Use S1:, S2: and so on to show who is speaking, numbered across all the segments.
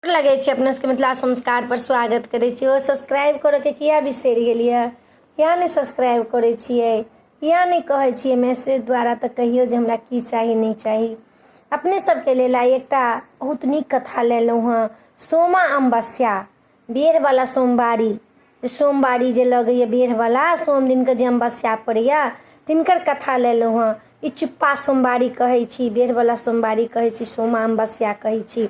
S1: लगै छी अपना सबके मिथिला संस्कार पर स्वागत करै छी। ओ सब्सक्राइब करऽके किया बिसरि गेलियै? किया नहि सब्सक्राइब करै छियै? किया नहि कहै छियै मैसेज द्वारा? तऽ कहियौ जे हमरा की चाही, नहि चाही। अपने सबके लेल आइ एकटा बहुत नीक कथा लेलहुँ हँ, सोमा अमावस्या, बेरवला सोमवारी। सोमवारी जे लगैए बेरवला सोम दिनके जे अमावस्या पड़ैए, तिनकर कथा लेलहुँ हँ। ई चुप्पा सोमवारी कहै छी, बेरवला सोमवारी कहै छी, सोमा अमावस्या कहै छी।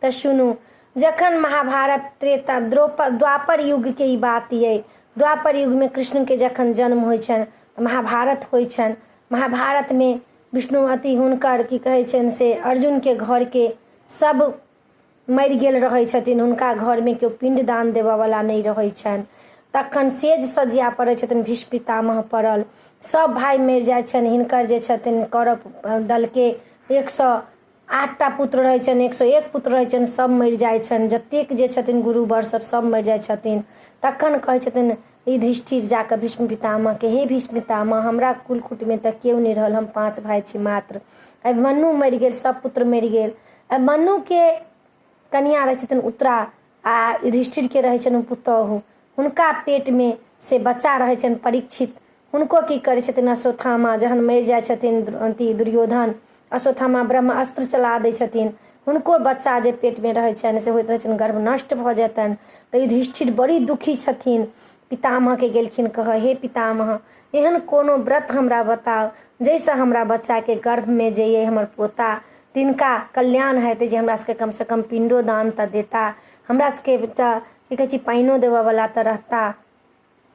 S1: तऽ सुनू, जखन महाभारत त्रेता द्वापर युगके ई बात अइ, द्वापर युगमे कृष्णके जखन जन्म होइ छनि तऽ महाभारत होइ छनि। महाभारतमे विष्णु अथी हुनकर की कहै छनि से अर्जुनके घरके सब मरि गेल रहै छथिन, हुनका घरमे केओ पिण्डदान देबऽवला नहि रहै छनि। तखन सेज सज्या पड़ै छथिन, भीष्म पितामह पड़ल, सब भाय मरि जाइ छनि। हिनकर जे छथिन कौरव दलके 108टा पुत्र रहै छनि, 101 पुत्र रहै छनि, सब मरि जाइ छनि। जतेक जे छथिन गुरुवर सब, सब मरि जाइ छथिन। तखन कहै छथिन युधिष्ठिर जाकऽ भीष्म पितामहके, हे भीष्म पितामह, हमरा कुल कुटमे तऽ केओ नहि रहल, हम 5 भाय छी मात्र। अभिमन्यु मरि गेल, सब पुत्र मरि गेल। अभिमन्युके कनिआँ रहै छथिन उत्तरा, आ युधिष्ठिरके रहै छनि पुतोहु। हुनका पेटमे से बच्चा रहै छनि परीक्षित। हुनको की करै छथिन अश्वत्थामा, जहन मरि जाइ छथिन अथी दुर्योधन, अश्वत्थामा ब्रह्म अस्त्र चला दै छथिन। हुनको बच्चा जे पेटमे रहै छनि से होइत रहै छनि गर्भ नष्ट भऽ जेतनि। तऽ युधिष्ठिर बड़ी दुखी छथिन। पितामहके गेलखिन कहऽ, हे पितामह, एहन कोनो व्रत हमरा बताउ जाहिसँ हमरा बच्चाके गर्भमे जे अइ हमर पोता, तिनका कल्याण हेतै, जे हमरा सबके कमसँ कम पिण्डो दान तऽ देता, हमरा सबके बच्चा की कहै छै पानिओ देबऽवला तऽ रहता।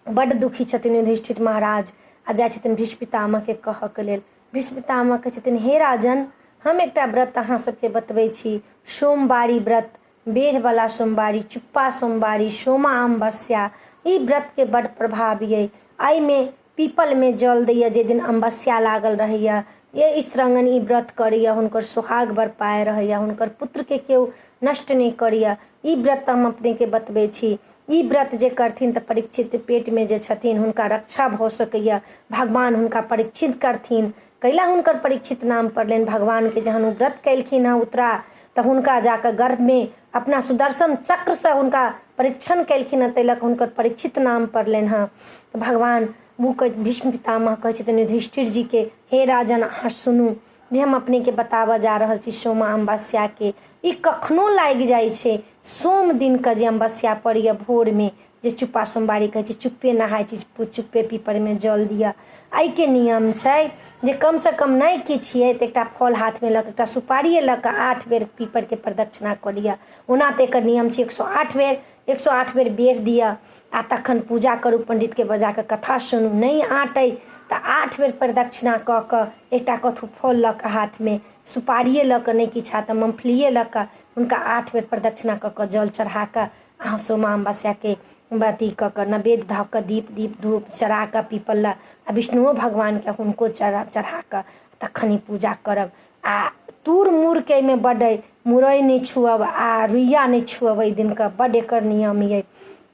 S1: बड्ड दुखी छथिन युधिष्ठिर महाराज, आ जाइ छथिन भीष्म पितामहके कहऽके लेल। भीष्म पितामह कहै छथिन, हे राजन, हम एकटा व्रत अहाँ सबके बतबै छी, सोमवारी व्रत, बेरवला सोमवारी, चुप्पा सोमवारी, सोमा अमावस्या। ई व्रतके बड्ड प्रभाव अइ। एहिमे पीपलमे जल दैए जाहि दिन अमावस्या लागल रहैए, ये स्त्रंगन ई व्रत करैए, हुनकर सोहाग बड़ पाय रहैए, हुनकर पुत्रके केओ नष्ट नहि करैए। ई व्रत हम अपनेके बतबै छी। ई व्रत जे करथिन तऽ परीक्षित पेटमे जे छथिन हुनका रक्षा भऽ सकैए, भगवान हुनका परीक्षित करथिन। कैला हुनकर परीक्षित नाम पड़लनि? भगवानके जहन ओ व्रत केलखिन हँ उत्तरा, तऽ हुनका जाकऽ गर्भमे अपना सुदर्शन चक्रसँ हुनका परीक्षण केलखिन हँ, ताहि लऽ कऽ हुनकर परीक्षित नाम पड़लनि हँ। तऽ भगवान ओ भीष्म पितामह कहै छथिन युधिष्ठिर जीके, हे राजन, अहाँ सुनू जे हम अपनेके बताबऽ जा रहल छी सोमा अमावस्याके। ई कखनो लागि जाइ छै, सोम दिनके जे अमावस्या पड़ैए भोरमे, जे चुप्पा सोमवारी कहै छै, चुप्पे नहाइ छी, चुप्पे पीपरमे जल दिअ। एहिके नियम छै जे कमसँ कम नहि किछु अइ तऽ एकटा फल हाथमे लऽ कऽ, एकटा सुपारिए लऽ कऽ 8 बेर पीपरके प्रदक्षिणा कऽ लिअ। ओना तऽ एकर नियम छै 108 बेर, 108 बेर बेर दिअ आ तखन पूजा करू, पण्डितके बजा कऽ कथा सुनू। नहि आँटै तऽ 8 बेर प्रदक्षिणा कऽ कऽ एकटा कथू फल लऽ कऽ हाथमे, सुपारिए लऽ कऽ, नहि किछु हैत तऽ मूँगफलिए लऽ कऽ हुनका 8 बेर प्रदक्षिणा कऽ कऽ जल चढ़ा कऽ अहाँ सोमा अमावस्याके अथी कऽ कऽ नैवेद्य धऽ कऽ दीप दीप धूप चढ़ा कऽ पीपल लग आ विष्णुओ भगवानके हुनको चढ़ा कऽ तखन ई पूजा करब। आ तूर मूरके एहिमे बड्ड अइ, मुरइ नहि छुअब आ रुइआ नहि छुअब एहि दिनके, बड्ड एकर नियम अइ।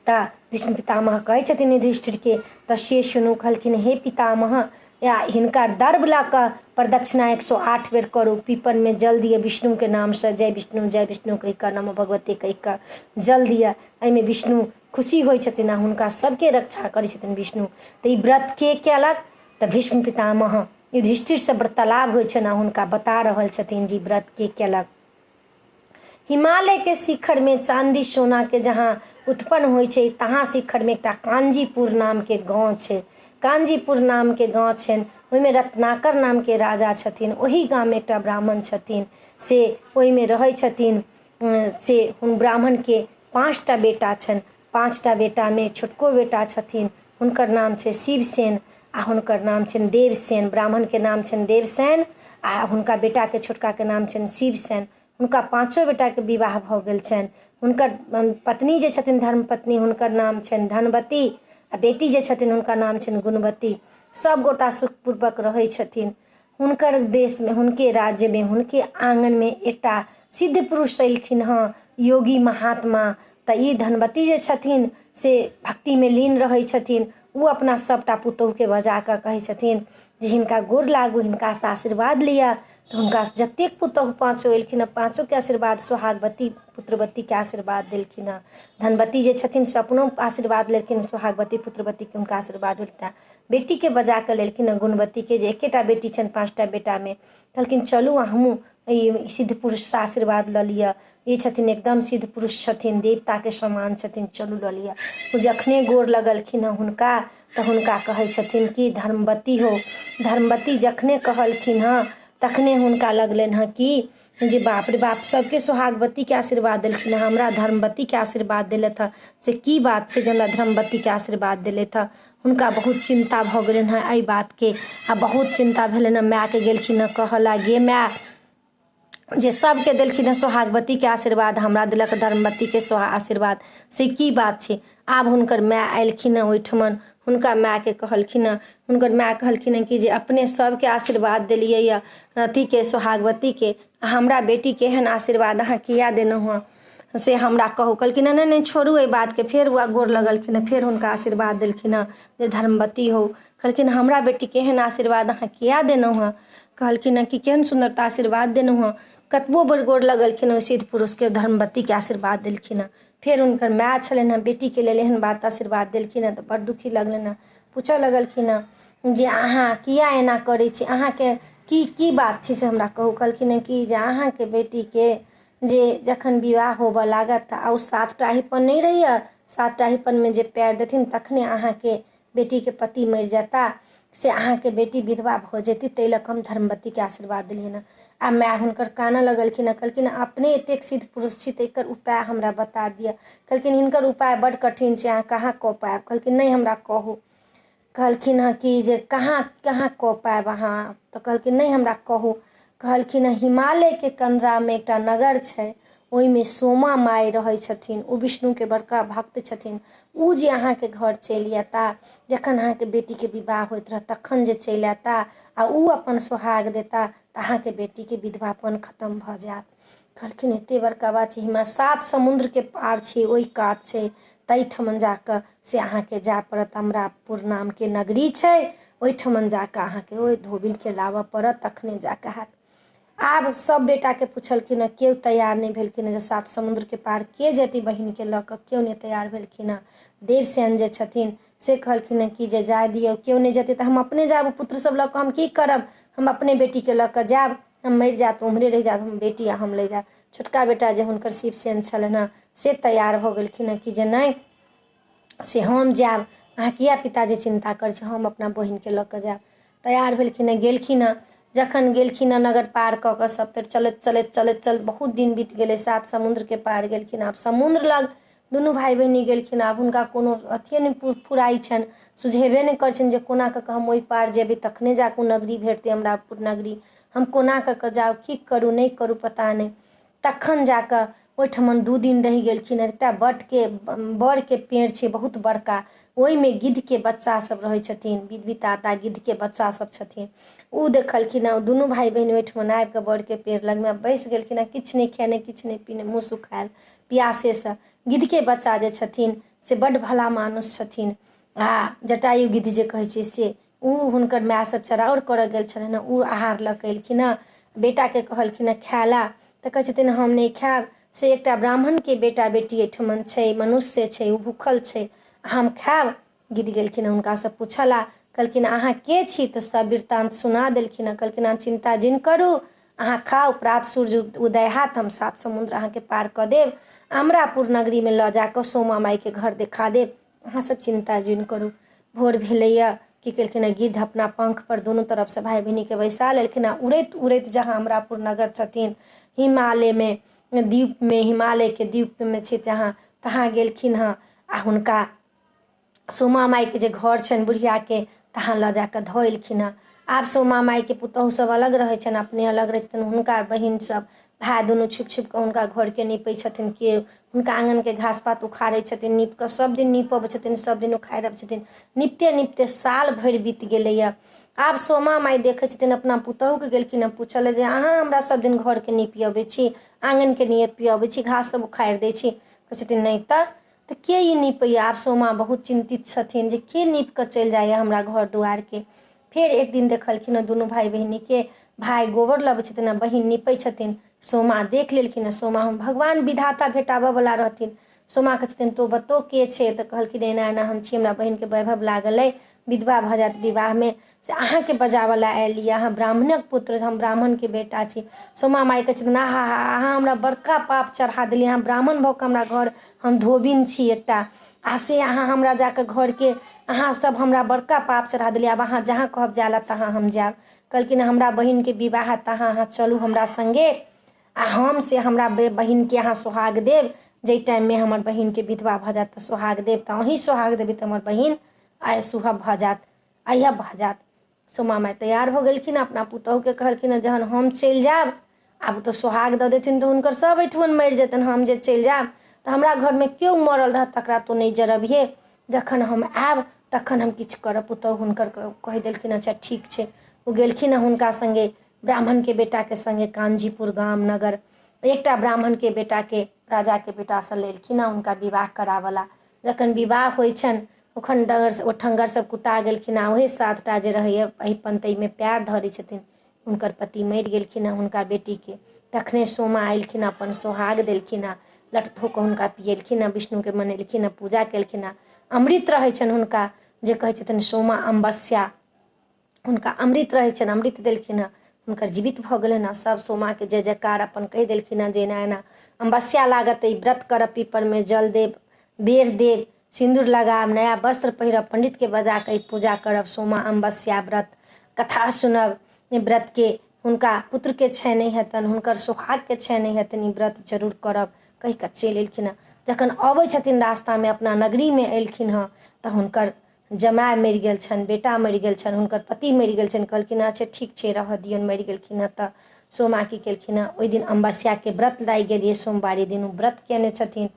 S1: तऽ भीष्म पितामह कहै छथिन युधिष्ठिरके, तऽ से सुनू। कहलखिन, हे पितामह, या हिनकर दर्भ लऽ कऽ प्रदक्षिणा 108 बेर करू, पीपरमे जल दिअ विष्णुके नामसँ, जय विष्णु जय विष्णु कहि कऽ, नमो भगवते कहि कऽ जल दिअ। एहिमे विष्णु खुशी होइ छथिन आ हुनका सबके रक्षा करै छथिन विष्णु। तऽ ई व्रत के केलक? तऽ भीष्म पितामह युधिष्ठिरसँ वार्तालाप होइ छनि आ हुनका बता रहल छथिन जे ई व्रत के केलक। हिमालयके शिखरमे चाँदी सोनाके जहाँ उत्पन्न होइ छै, तहाँ शिखरमे एकटा काञ्चीपुर नामके गाँव छै। काञ्चीपुर नामके गाँव छनि, ओहिमे रत्नाकर नामके राजा छथिन। ओहि गाममे एकटा ब्राह्मण छथिन, से ओहिमे रहै छथिन। से ब्राह्मणके 5टा बेटा छनि। 5टा बेटामे छोटको बेटा छथिन, हुनकर नाम छै शिवसेन आ हुनकर नाम छनि देवसेन। ब्राह्मणके नाम छनि देवसेन आ हुनका बेटाके छोटकाके नाम छनि शिवसेन। हुनका 5 बेटाके विवाह भऽ गेल छनि। हुनकर पत्नी जे छथिन धर्मपत्नी, हुनकर नाम छनि धनवती आ बेटी जे छथिन हुनकर नाम छनि गुणवती। सब गोटा सुखपूर्वक रहै छथिन। हुनकर देशमे, हुनके राज्यमे, हुनके आङ्गनमे एकटा सिद्ध पुरुष एलखिन हँ, योगी महात्मा। तऽ ई धनवती जे छथिन से भक्तिमे लीन रहै छथिन। ओ अपना सभटा पुतोहुके बजा कऽ कहै छथिन जे हिनका गोर लागू, हिनकासँ आशीर्वाद लिअ। तऽ हुनका जतेक पुतोहु पाँचो एलखिन हँ, पाँचोके आशीर्वाद सोहागवती पुत्रवतीके आशीर्वाद देलखिन हँ। धनवती जे छथिन से अपनो आशीर्वाद लेलखिन, सोहागवती पुत्रवतीके हुनका आशीर्वाद भेटला। बेटीके बजा कऽ लेलखिन हँ, गुणवतीके, जे एकेटा बेटी छनि 5टा बेटामे। कहलखिन चलू हमहूँ एहि सिद्ध पुरुषसँ आशीर्वाद लऽ लिअ, ई छथिन एकदम सिद्ध पुरुष छथिन, देवताके समान छथिन, चलू लऽ लिअ। ओ जखने गोर लगलखिन हँ हुनका, तऽ हुनका कहै छथिन कि धर्मवती हो। धर्मवती जखने कहलखिन हँ तखने हुनका लगलनि हँ कि जे बाप रे बाप, सबके सोहागवतीके आशीर्वाद देलखिन हँ, हमरा धर्मवतीके आशीर्वाद देलथि हँ, से की बात छै जे हमरा धर्मवतीके आशीर्वाद देलथि हँ। हुनका बहुत चिन्ता भऽ गेलनि हँ एहि बातके, आ बहुत चिन्ता भेलनि हँ। मायके गेलखिन हँ कहऽ ला, गे माय, जे सबके देलखिन हँ सोहागवतीके आशीर्वाद, हमरा देलक धर्मवतीके आशीर्वाद, से की बात छै। आब हुनकर माय एलखिन हँ ओहिठमन, हुनका मायके कहलखिन हँ, हुनकर माय कहलखिन हँ कि जे अपने सबके आशीर्वाद देलियै यऽ अथीके सोहागवतीके, हमरा बेटीके एहन आशीर्वाद अहाँ किया देलहुँ हँ से हमरा कहू। कहलखिन नहि नहि छोड़ू एहि बातके। फेर ओ गोर लगलखिन हँ, फेर हुनका आशीर्वाद देलखिन हँ जे धर्मवती हो। कहलखिन हमरा बेटीके एहन आशीर्वाद अहाँ किया देलहुँ हँ। कहलखिन हँ कि केहन सुन्दरता आशीर्वाद देलहुँ हँ। कतबो बेर गोर लगलखिन ओहि सिद्ध पुरुषके, धर्मवतीके आशीर्वाद देलखिन हँ। फेर हुनकर माय छलनि हँ, बेटीके लेल एहन बात आशीर्वाद देलखिन हँ तऽ बड़ दुखी लगलनि हँ। पूछऽ लगलखिन हँ जे अहाँ किया एना करै छी, अहाँके की की बात छै से हमरा कहू। कहलखिन हँ कि जे अहाँके बेटीके जे जखन विवाह होबऽ लागत आ ओ 7टा अहिपन नहि रहैए, 7टा अहिपनमे जे पएर देथिन तखने अहाँके बेटीके पति मरि जेता, से अहाँके बेटी विधवा भऽ जेती, ताहि लऽ कऽ हम धर्मवतीके आशीर्वाद देलियनि हँ। आ माय हुनकर कानऽ लगलखिन हँ, कहलखिन अपने एतेक सिद्ध पुरुष छी तऽ एकर उपाय हमरा बता दिअ। कहलखिन हिनकर उपाय बड्ड कठिन छै, अहाँ कहाँ कऽ पायब। कहलखिन नहि हमरा कहू। कहलखिन हँ कि जे कहाँ कहाँ कऽ पायब अहाँ। तऽ कहलखिन नहि हमरा कहू। कहलखिन हँ हिमालयके कन्दरामे एकटा नगर छै, ओहिमे सोमा माय रहै छथिन, ओ विष्णुके बड़का भक्त छथिन। ओ जे अहाँके घर चलि अयता, जखन अहाँके बेटीके विवाह होइत रहत तखन जे चलि अयता आ ओ अपन सोहाग देता तऽ अहाँके बेटीके विधवापन खतम भऽ जायत। कहलखिन एते बड़का बात छै, हिमा 7 समुद्रके पार छै, ओहि कात छै, ताहिठमन जाकऽ से अहाँके जाय पड़त। अमरापुर नामके नगरी छै, ओहिठमन जाकऽ अहाँके ओहि धोबिनके लाबऽ पड़त, तखने जाकऽ हैत। आब सब बेटाके पुछलखिन हँ, केओ तैयार नहि भेलखिन हँ जे 7 समुद्रके पार के जेतै बहिनके लऽ कऽ, केओ नहि तैयार भेलखिन हँ। देवसेन जे छथिन से कहलखिन हँ कि जे जाय दियौ, केओ नहि जेतै तऽ हम अपने जायब, पुत्र सब लऽ कऽ हम की करब, हम अपने बेटीके लऽ कऽ जायब, हम मरि जायब तऽ उम्हरे रहि जायब, हम बेटी आ हम लऽ जायब। छोटका बेटा जे हुनकर शिवसेन छलनि हँ से तैयार भऽ गेलखिन हँ कि जे नहि से हम जायब, अहाँ किया पिताजी चिन्ता करै छी, हम अपना बहिनके लऽ कऽ जायब। तैयार भेलखिन हँ, गेलखिन हँ। जखन गेलखिन हँ नगर पार कऽ कऽ सब तर चलैत चलैत चलैत चलैत बहुत दिन बीत गेलै, 7 समुद्रके पार गेलखिन। आब समुद्र लग दुनू भाय बहिनी गेलखिन। आब हुनका कोनो अथिये नहि फुराइ छनि, सुझेबे नहि करै छनि जे कोना कऽ कऽ हम ओहि पार जेबै तखने जाकऽ ओ नगरी भेटतै हमरा नगरी, हम कोना कऽ कऽ जाउ, की करू नहि करू पता नहि। तखन जाकऽ ओहिठमन 2 दिन रहि गेलखिन। एकटा बटके बड़के पेड़ छै बहुत बड़का, ओहिमे गिद्धके बच्चा सब रहै छथिन, विताता गिद्धके बच्चा सब छथिन। ओ देखलखिन हँ, दुनू भाय बहिन ओहिठमन आबिकऽ बड़के पेड़ लगमे बैस गेलखिन हँ, किछु नहि खेने किछु नहि पीने, मुँह सुखायल प्यासेसँ। गिद्धके बच्चा जे छथिन से बड्ड भला मानुस छथिन, आ जटायु गिद्ध जे कहै छै से ओ हुनकर माय सब चराउर करऽ गेल छलनि हँ, ओ आहार लऽ कऽ एलखिन हँ। बेटाके कहलखिन हँ खाय लए, तऽ कहै छथिन हम नहि खायब, से एकटा ब्राह्मणके बेटा बेटी एहिठमन छै, मनुष्य छै, ओ भूखल छै, हम खायब। गिद्ध गेलखिन हँ हुनकासँ पूछऽ ला, कहलखिन अहाँ के छी? तऽ सब वृत्तान्त सुना देलखिन हँ। कहलखिन अहाँ चिन्ता जिन करू, अहाँ खाउ, प्रात सूर्य उदय हैत, हम 7 समुद्र अहाँके पार कऽ देब, अमरापुर नगरीमे लऽ जाकऽ सोमा माइके घर देखा देब, अहाँ सब चिन्ता जिन करू। भोर भेलैए, की केलखिन हँ गिद्ध अपना पंख पर दुनू तरफसँ भाय बहिनीके बैसा लेलखिन हँ। उड़ैत उड़ैत जहाँ अमरापुर नगर छथिन हिमालयमे द्वीपमे, हिमालयके द्वीपमे छै जहाँ, तहाँ गेलखिन हँ। आ हुनका सोमा माइके जे घर छनि बुढ़ियाके, तहाँ लऽ जाकऽ धऽ एलखिन हँ। आब सोमा माइके पुतोहु सब अलग रहै छनि, अपने अलग रहै छथिन। हुनका बहिन सब भाय दुनू छुपि छुपि कऽ हुनका घरके नीपै छथिन, के हुनका आँगनके घास पात उखाड़ै छथिन, नीप कऽ सब दिन नीप अबै छथिन, सब दिन उखाड़ि अबै छथिन। नीपते नीपते साल भरि बीत गेलैए। आब सोमा माइ देखै छथिन अपना पुतोहुके गेलखिन हँ पूछऽ लए जे अहाँ हमरा सब दिन घरके नीपि अबै छी, आँगनके नीपि अबै छी, घास सब उखाड़ि दै छी? कहै छथिन नहि तऽ तऽ के ई नीपैए? आब सोमा बहुत चिन्तित छथिन जे के नीप कऽ चलि जाइए हमरा घर दुआरके। फेर एक दिन देखलखिन हँ दुनू भाय बहिनीके, भाय गोबर लबै छथिन आ बहिन नीपै छथिन। सोमा देख लेलखिन हँ। सोमा हम भगवान विधाता भेटाबऽवला रहथिन। सोमा कहै छथिन, तो बतो के छै? तऽ कहलखिन, एना एना हम छी, हमरा बहिनके वैभव लागल अइ, विधवा भऽ जायत विवाहमे, से अहाँके बजाबऽ लए आयल यऽ, अहाँ ब्राह्मणक पुत्र, हम ब्राह्मणके बेटा छी। सोमा माइ कहै छथिन, आहा हा, अहाँ हमरा बड़का पाप चढ़ा देलियै। अहाँ ब्राह्मण भऽ कऽ हमरा घर, हम धोबिन छी एकटा, आ से अहाँ हमरा जाकऽ घरके, अहाँ सब हमरा बड़का पाप चढ़ा देलियै। आब अहाँ जहाँ कहब जाय लए तहाँ हम जायब। कहलखिन, हमरा बहिनके विवाह हैत, तहाँ अहाँ चलू हमरा सङ्गे, आ हम से हमरा बहिनके अहाँ सोहाग देब। जाहि टाइममे हमर बहिनके विधवा भऽ जायत तऽ सोहाग देब, तऽ अहीँ सोहाग देबै तऽ हमर बहिन आइ सुहब भऽ जायत, अहियब भऽ जायत। सोमा माय तैयार भऽ गेलखिन। अपना पुतहुके कहलखिन हँ, जहन हम चलि जायब, आब तऽ सोहाग दऽ देथिन तऽ हुनकर सभ एहिठमन मरि जेतनि। हम जे चलि जायब तऽ हमरा घरमे केओ मरल रहत तकरा तोँ नहि जरबिहे। जखन हम आयब तखन हम किछु करब। पुतहु हुनकर कहि देलखिन, अच्छा ठीक छै। ओ गेलखिन हँ हुनका सङ्गे, ब्राह्मणके बेटाके सङ्गे काञ्चीपुर गाम नगर एकटा ब्राह्मणके बेटाके राजाके बेटासँ लेलखिन हँ हुनका विवाह कराबऽ। जखन विवाह होइ छनि, ओखन ओठङ्गर सब कुटा गेलखिन। आ ओहे 7टा जे रहैए अहिपन, ताहिमे पएर धरै छथिन। हुनकर पति मरि गेलखिन हँ हुनका बेटीके। तखने सोमा अयलखिन, अपन सोहाग देलखिन हँ, लट धो कऽ हुनका पियेलखिन हँ, विष्णुके मनेलखिन हँ, पूजा केलखिन हँ। अमृत रहै छनि हुनका, जे कहै छथिन सोमा अमावस्या, हुनका अमृत रहै छनि, अमृत देलखिन हँ, हुनकर जीवित भऽ गेलनि हँ। सभ सोमाके जय जयकार अपन कहि देलखिन हँ जे एना एना अमावस्या लागत तऽ ई व्रत करब, पीपरमे जल देब, बेर देब, सिन्दूर लगायब, नया वस्त्र पहिरब, पण्डितके बजा कऽ ई पूजा करब, सोमा अमावस्या व्रत कथा सुनब। ई व्रतके हुनका पुत्रके क्षय नहि हेतनि, हुनकर सोहागके क्षय नहि हेतनि, ई व्रत जरूर करब कहि कऽ चलि एलखिन हँ। जखन अबै छथिन रास्तामे, अपना नगरीमे एलखिन हँ, तऽ हुनकर जमाय मरि गेल छनि, बेटा मरि गेल छनि, हुनकर पति मरि गेल छनि। कहलखिन, अच्छा ठीक छै, रहऽ दियौन, मरि गेलखिन हँ। तऽ सोमा की केलखिन हँ? ओहि दिन अमावस्याके व्रत लागि गेल। सोमवारी दिन ओ व्रत कयने छथिन।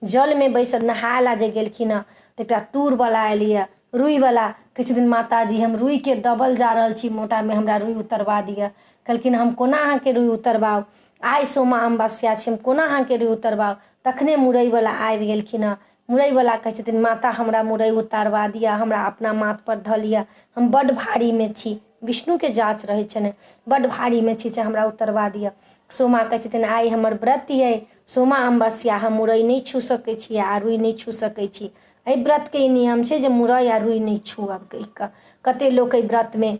S1: जलमे बैसल नहाय लए जे गेलखिन हँ तऽ एकटा तूरवला एलैए, रुइवला। कहै छथिन, माताजी, हम रुइके दबल जा रहल छी मोटामे, हमरा रुइ उतरबा दिअ। कहलखिन, हम कोना अहाँके रुइ उतरबाउ? आइ सोमा अमावस्या छै, हम कोना अहाँके रुइ उतरबाउ? तखने मुरइवला आबि गेलखिन हँ। मुरइवला कहै छथिन, माता, हमरा मुरइ उतारबा दिअ, हमरा अपना माथपर धऽ लिअ, हम बड्ड भारीमे छी। विष्णुके जाँच रहै छनि। बड्ड भारीमे छी, से हमरा उतरबा दिअ। सोमा कहै छथिन, आइ हमर व्रत अइ सोमा अमावस्या, हम मुरइ नहि छू सकै छी आ रुइ नहि छू सकै छी। एहि व्रतके ई नियम छै जे मुरइ आ रुइ नहि छुअब कहि कऽ। कतेक लोक एहि व्रतमे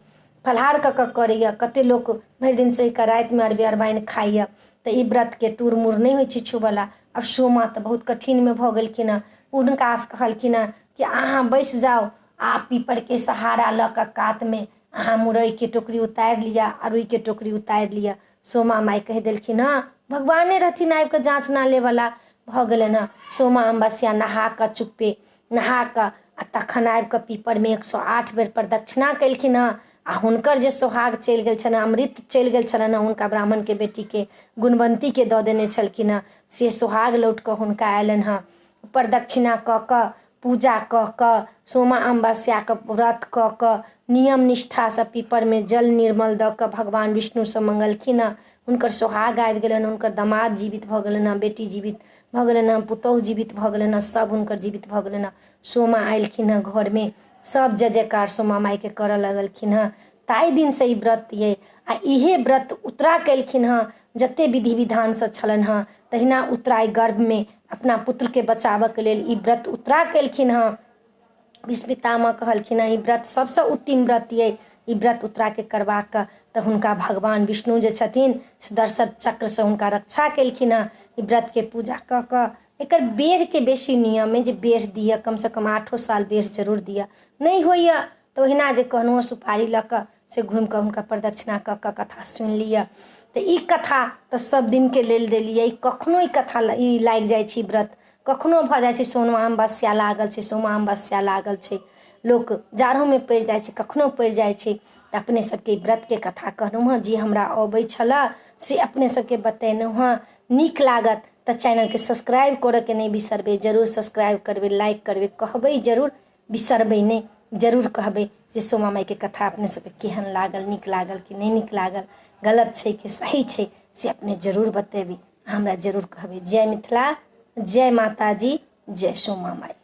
S1: फलाहार कऽ कऽ करैए, कतेक लोक भरि दिन सहि कऽ रातिमे अरबे अरबाइन खाइए। तऽ ई व्रतके तूर मूर नहि होइ छै छुबऽला। आब सोमा तऽ बहुत कठिनमे भऽ गेलखिन हँ। हुनकासँ कहलखिन हँ कि अहाँ बैसि जाउ आ पीपरके सहारा लऽ कऽ कातमे अहाँ मुरइके टोकरी उतारि लिअ आ रुइके टोकरी उतारि लिअ। सोमा माइ कहि देलखिन हँ। भगवाने रहथिन आबि कऽ जाँचना लेबऽला। भऽ गेलनि हँ। सोमा अमावस्या नहा कऽ, चुप्पे नहा कऽ, आ तखन आबि कऽ पीपरमे 108 बेर प्रदक्षिणा केलखिन हँ। आ हुनकर जे सोहाग चलि गेल छलनि, अमृत चलि गेल छलनि हँ, हुनका ब्राह्मणके बेटीके गुणवन्तीके दऽ देने छलखिन हँ, से सोहाग लौट कऽ हुनका अयलनि हँ। प्रदक्षिणा कऽ कऽ, पूजा कऽ कऽ, सोमा अमावस्याके व्रत कऽ कऽ, नियम निष्ठासँ पीपरमे जल निर्मल दऽ कऽ भगवान विष्णुसँ मङ्गलखिन हँ। हुनकर सोहाग आबि गेलनि, हुनकर दमाद जीवित भऽ गेलनि हँ, बेटी जीवित भऽ गेलनि हँ, पुतहु जीवित भऽ गेलनि हँ, सभ हुनकर जीवित भऽ गेलनि हँ। सोमा अयलखिन हँ घरमे, सभ जय जयकार सोमा माइके करऽ लगलखिन हँ। ताहि दिनसँ ई व्रत अइ आ इहे व्रत उत्तरा केलखिन हँ। जतेक विधि विधानसँ छलनि हँ, तहिना उत्तरा गर्भमे अपना पुत्रके बचाबऽके लेल ई व्रत उत्तरा केलखिन हँ। भीष्म पितामह कहलखिन हँ, ई व्रत सभसँ उत्तम व्रत अइ। ई व्रत उत्तराके करबाक तऽ हुनका भगवान विष्णु जे छथिन, सुदर्शन चक्रसँ हुनका रक्षा केलखिन हँ। ई व्रतके पूजा कऽ कऽ एकर बेरके बेसी नियम अइ जे बेर दिअ, कमसँ कम 8 साल बेर जरूर दिअ। नहि होइए तऽ ओहिना जे कहलहुँ, सुपारी लऽ कऽ से घुमि कऽ हुनका प्रदक्षिणा कऽ कऽ कथा सुनि लिअ। तऽ ई कथा तऽ सभ दिनके लेल देलियै। कखनो ई कथा ई लागि जाइ छै, व्रत कखनो भऽ जाइ छै। सोनमा अमावस्या लागल छै, सोमा अमावस्या लागल छै, लोक जाड़ोमे पड़ि जाइ छै, कखनो पड़ि जाइ छै। तऽ अपने सबके ई व्रतके कथा कहलहुँ हँ, जे हमरा अबै छलए से अपने सबके बतेलहुँ हँ। नीक लागत तऽ चैनलके सब्सक्राइब करऽके नहि बिसरबै। जरूर सब्सक्राइब करबै, लाइक करबै, कहबै जरूर, बिसरबै नहि। जरूर कहबै जे सोमा माइके कथा अपने सबके केहन लागल, नीक लागल कि नहि नीक लागल, गलत छै कि सही छै, से अपने जरूर बतेबै, हमरा जरूर कहबै। जय मिथिला, जय माताजी। जय सोमा माई।